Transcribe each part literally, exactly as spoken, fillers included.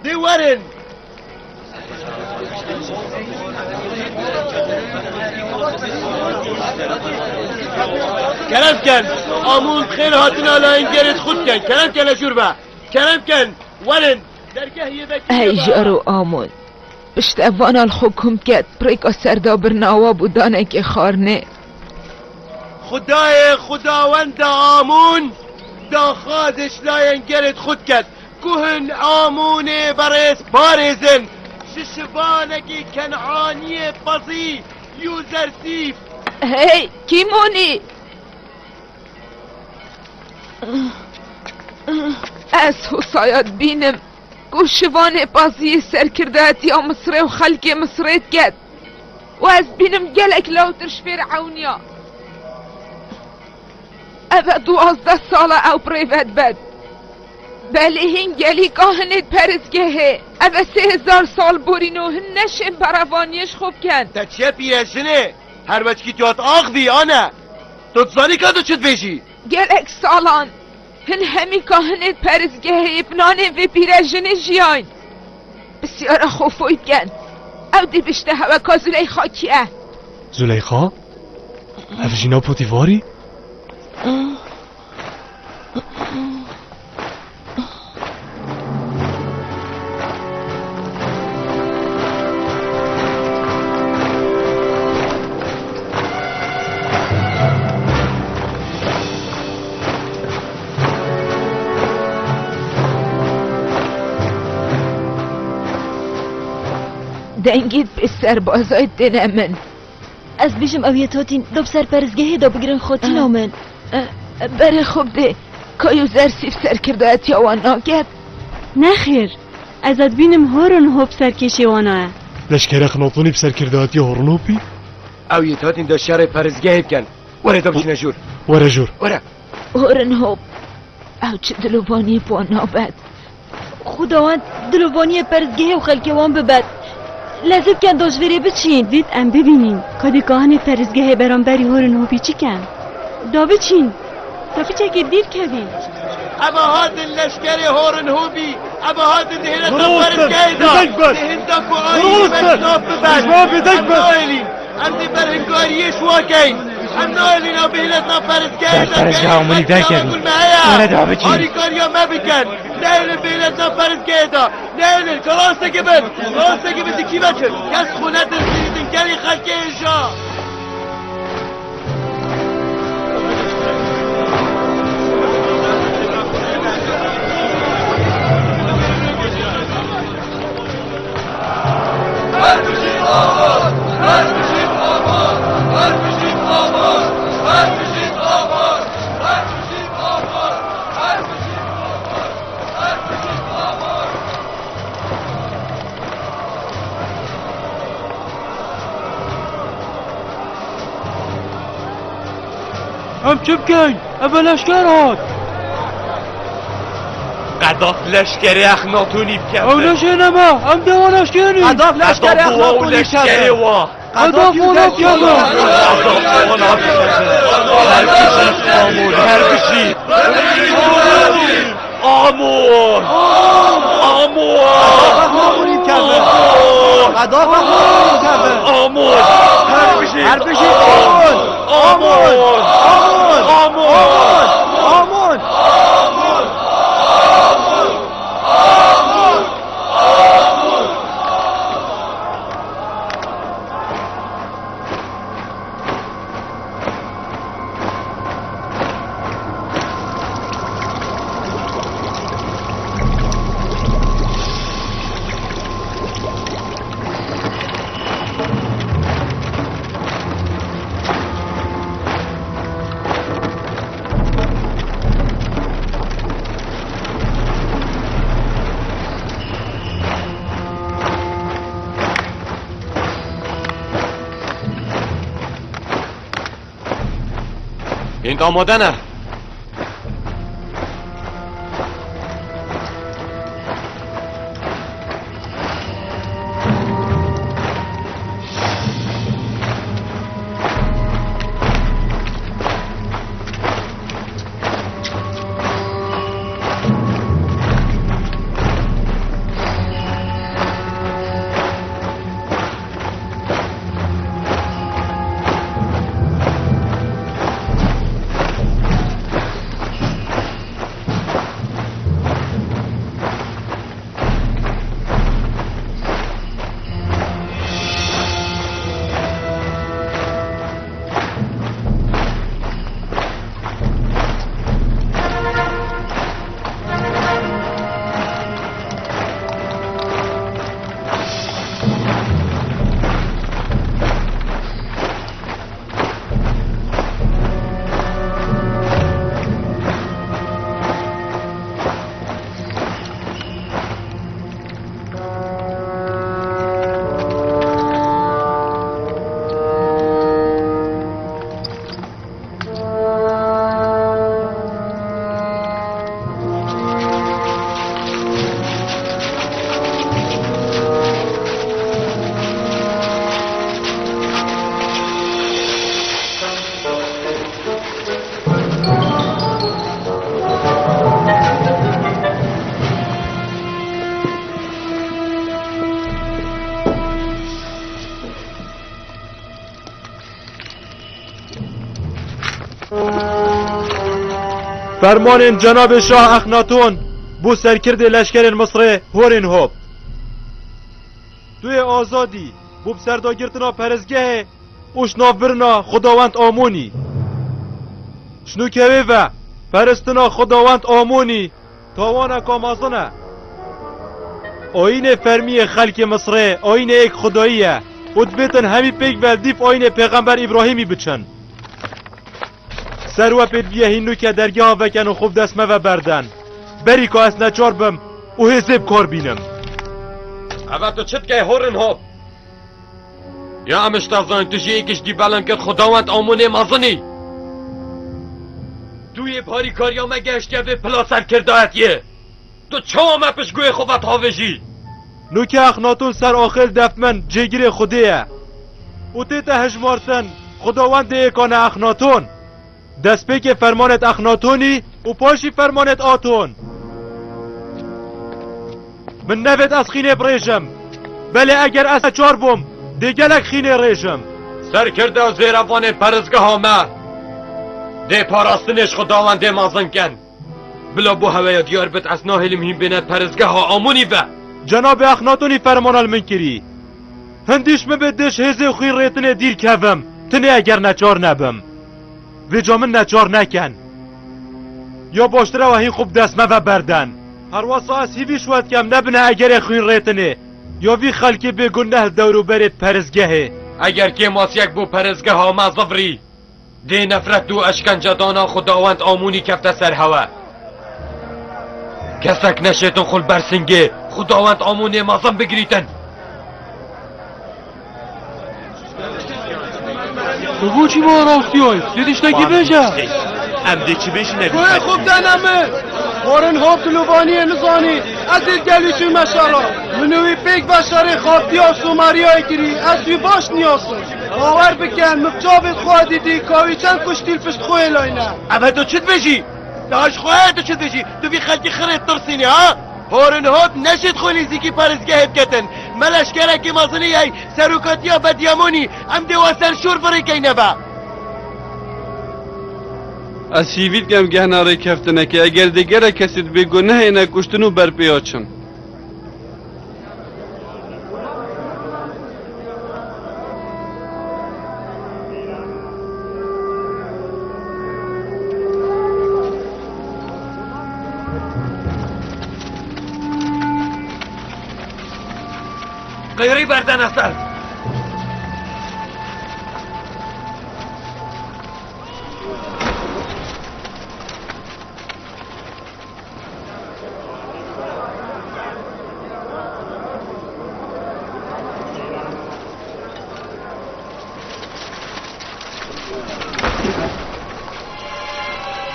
Dê werin! Kerem ken, Amûn xêr hatina layên gelêt xwe dikin. Kerem ken, e jûr be. Kerem ken, werin. Dergeh yê vekî Ey jaro Amûn. Piştevana li xwe kum ket, bi rêka serdabirina we bû danekê xwarinê. Xwedayê Xwedawenda Amûn daxwazê ji layên gelêt xwe diket ku hin Amûnê berêz parêzin ji şivanekî Kenaniyê Pezî Yûzersîf. Hey, Kîmonî! Ez Hosaya dibînim ku şivanê Paziyê serkirdayetiya Misrê û xelkê Misrê diket. Û ez dibînim gelek lawtir ji pê re ewniya. Ev e duwazdeh sal e ew bi rê ve dibet. Belê hîn gelî kahinê di peristgehê. Ev e sê hezar sal borîno hin neşên berevaniyê ji xwe bikin. Te çi ye pîrejinê? Her weçkî tu hat axivî, ane. Tu dizanî ka tu çi dibêjî? Gelek salan hin hemî kahinê di peristgehê bi nanê vê pîrejinê jiyayn. Pisyara xwe foy bikin. Ew dê bişte hewe ka Zuleyxa kî ye? Zuleyxa? Ev jîna Potîfarî? Dengî di pê serbazayê têne min. Ez dibêjim ew yê Totîn do bi ser peristgehê de bigirin xotîna min. Eh, eh, berê xwe bidê. Ka Yûzersîf serkirdayetiya wan naket? Nexêr. Ez e dibînim Horonhop serkêşê wana ye. Leşkerê Exnatonî bi serkirdayetiya Horonhopî? Ew yê Totîn do şerê peristgehê bikin. Were da biçine jûr. Were jûr. Were. Horonhop. Ew çi dilovaniyê bi wan nabet? Xuda wan dilovaniyê peristgehê û xelkê wan bibet. Lezî bikin da ji vêrê biçîn. Dît em bibînîn. Kadê kahinê peristgehê beramberî Horonhopî çi ken? Da biçîn. Ta piçekê dîr kevî. Eva hatin leşkerê Horonhopî. Eva hatin dihêle da peristgehê da. Dihêle da ku ayî bibet. Em naelîn. Em dê berhingariyê ji wan keyn. Em naelîna bihêle da peristgehê da. Perestgeha min derkevî. Were da biçîn. Harîkariya me bikin. Nehêlin bêle nav peristgehê de. Nehêlin, kalastekî bin. Kalastekî bin dikî veçin. Kes xwe nedirsîtin gelî xelkê hêja. Em çi bikeyn? Ev e leşker hat. Qedaf leşkerê Exnatonî bike. Ew neşêne me. Em dê wan eşkênîn. Qedaf leşkerê Exnatonî bike. Qedaf wana bike. Qedaf wana bike. Her bijî. Her bijî. Amûr! Amûr! Amûr! Amûr! Her bijî! Her bijî! Amûr! Amûr! Amûr! Hîn amade ne. Fermanên cenabê Şah Exnaton bo serkirdê leşkerên Misrê Horenhop. Tu yê azad î bo bi serdagirtina perestgehê û şinavbirina Xwedawend Amonî. Ji nûke wê ve peristina Xwedawend Amonî tawaneka mezin e. Ayînê fermî yê xelkê Misrê ayînê êk Xwedayî ye û dibêtin hemî pêk ve li dîv ayînê Pêxember Îbrahîmî biçin. Ser we pêdiviye hîn nûke dergeha veken û xwe bi dest me ve berden. Berî ka ez neçar bim û hêzê bi kar bînim. Eva tu çi dikey Horenhop? Ya em ji te zanîn, tu jî êkî ji dîbelin kir Xwedawend Amonê mezin î. Tu yê bi harîkariya me gehiştiye vê pila serkirdayetiyê. Tu çawa me piştgûyê xwe ve dihavêjî? Nûke Exnaton ser axê li def min cêgirê Xwedê ye û tête hejmartin Xwedawendê êkan e Exnaton. Destpêkê fermanêt Exnatonî û paşî fermanêt Aton. Min nevêt ez xînê birêjim. Belê eger ez neçar bûm, dê gelek xînê rêjim. Serkirde û zêrevanên peristgeha me dê parastinê ji Xwedawendê mezin kin. Bila bo heweya diyar bit, ez nahêlim hîn bêne peristgeha Amonî ve. Cenabê Exnatonî fermana li min kirî. Hindî ji min bê dê ji hêzê xwîn rêtinê dîr kevim, tinê eger neçar nebim. Vêca min neçar neken. Ya baştir e we hîn xwe bi dest me ve berden. Herwesa ez hîvî ji we dikem nebine egerê xwîn rêtinê ya vî xelkê bêguneh li dewrûberê peristgehê. Eger kêmasiyek bo peristgeha me zivirî, dê nefret û eşkencedana Xwedawend Amonî kefte ser hewe. Kesek neşêtin xwe li ber singê Xwedawend Amonê mezin bigirîtin. Tu bo çi bi arastiyaye? Dê tiştekî bêje. Em dê çi bêjin, ne Goyê xwe bidene min. Horenhop dilovaniyê nizanî. Ez ê gel wî çûme şera. Min û wî pêk ve şerê Xaftiya û Someriyayê kirî. Ez wî baş niyasim. Bawer bikin, min bi çavê xwe dîtî ka wî çend kuştî li pişt xwe yê layne. Ev tu çi dibêjî? Daha ji xwe heye tu çi dibêjî? Tu vî xelkî xirê tirsînî, ha? Horenhop neşêt xwe nêzîkî parêzgehê biketin. Me leşkerekî mezinî heye, serokatiya Bedyamonî, em dê we ser şor virêkeyne ve. Ez hîvî dikem gehna rêkeftinekê, eger dê gelek kesê di bêgunehê ne kuştin û berpêya çin. Qeyrî berdene ser.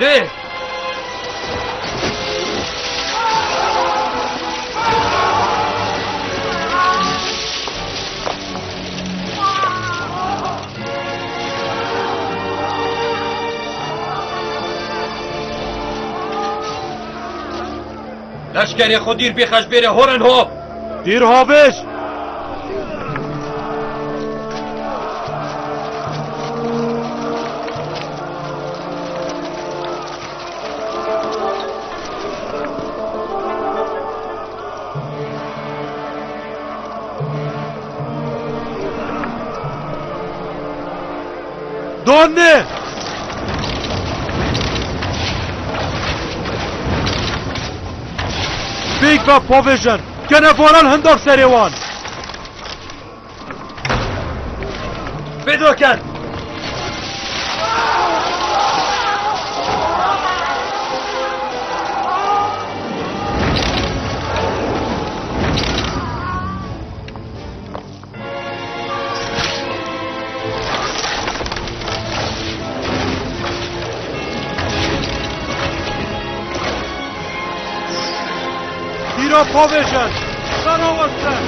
Dê! Leşkerê xwe dîr bî xeşbêrê Horenhop. Dîr havêj! Donne! Pêk ve pavêjin! Kene varan hindak serê wan! Pêdo ken! Tîra pavêjin! Sera westin!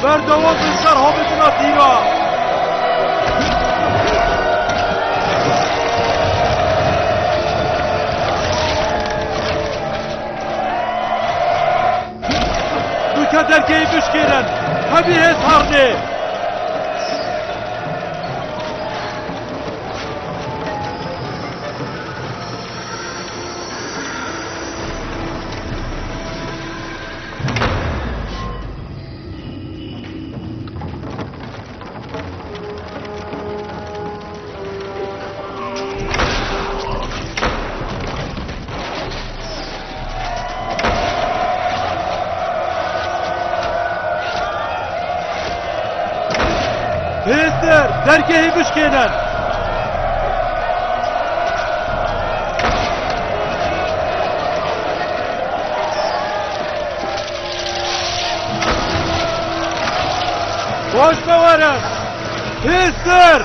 Berdewam bin ser havêtina tîra. Ke dergehê bişkênin, hemî hêz hernê. Hêzdir, dergehê bişkênin. Baş me werin. Hêzdir.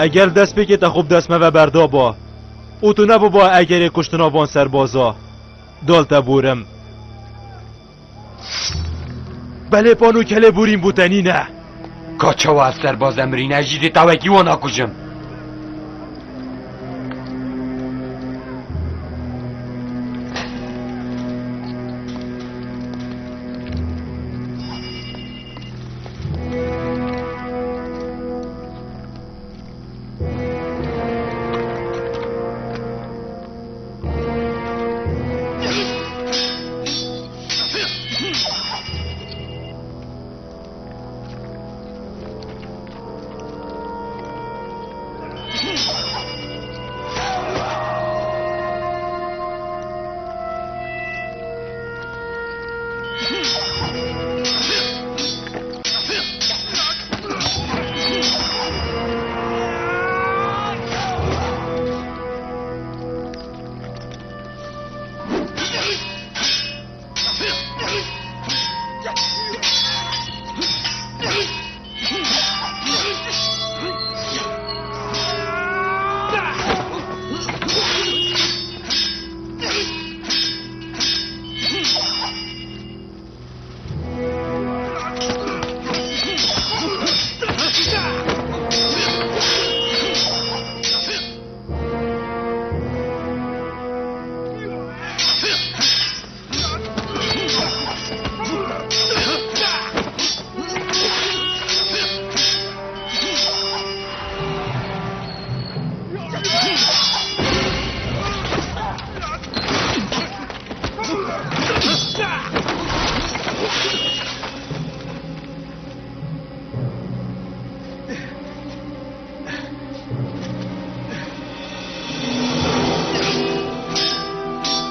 Eger destpêkê te xwe bi dest me ve berdaba û tu nebûba egerê kuştina van serbaza, dal te bûrim. Belê pano kelê bûrîn bû te nîne. Ka çawa ev serbaz emirîne, ez jî dê te wekî wan akujim.